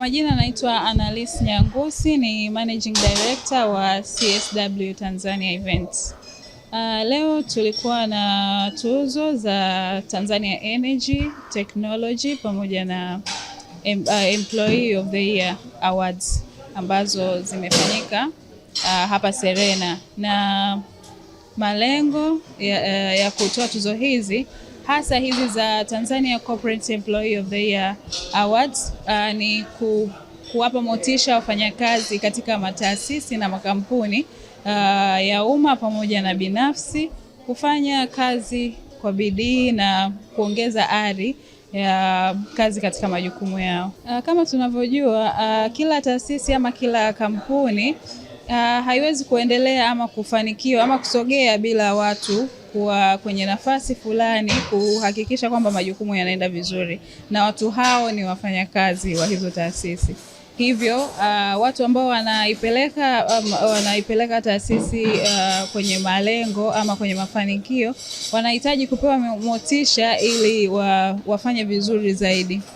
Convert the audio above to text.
Majina naitwa Annalise Nyangusi, ni Managing Director wa CSW Tanzania Events. Leo tulikuwa na tuzo za Tanzania Energy Technology pamoja na Employee of the Year Awards ambazo zimefanyika hapa Serena, na malengo ya kutoa tuzo hizi, hasa hizi za Tanzania Corporate Employee of the Year Awards, ni kuwapa motisha wafanyakazi katika mataasisi na makampuni ya umma pamoja na binafsi kufanya kazi kwa bidii na kuongeza ari ya kazi katika majukumu yao. Kama tunavyojua, kila taasisi ama kila kampuni haiwezi kuendelea ama kufanikiwa ama kusogea bila watu kuwa kwenye nafasi fulani kuhakikisha kwamba majukumu yanaenda vizuri, na watu hao ni wafanyakazi wa hizo taasisi. Hivyo watu ambao wanaipeleka taasisi kwenye malengo ama kwenye mafanikio wanahitaji kupewa motisha ili wafanye vizuri zaidi.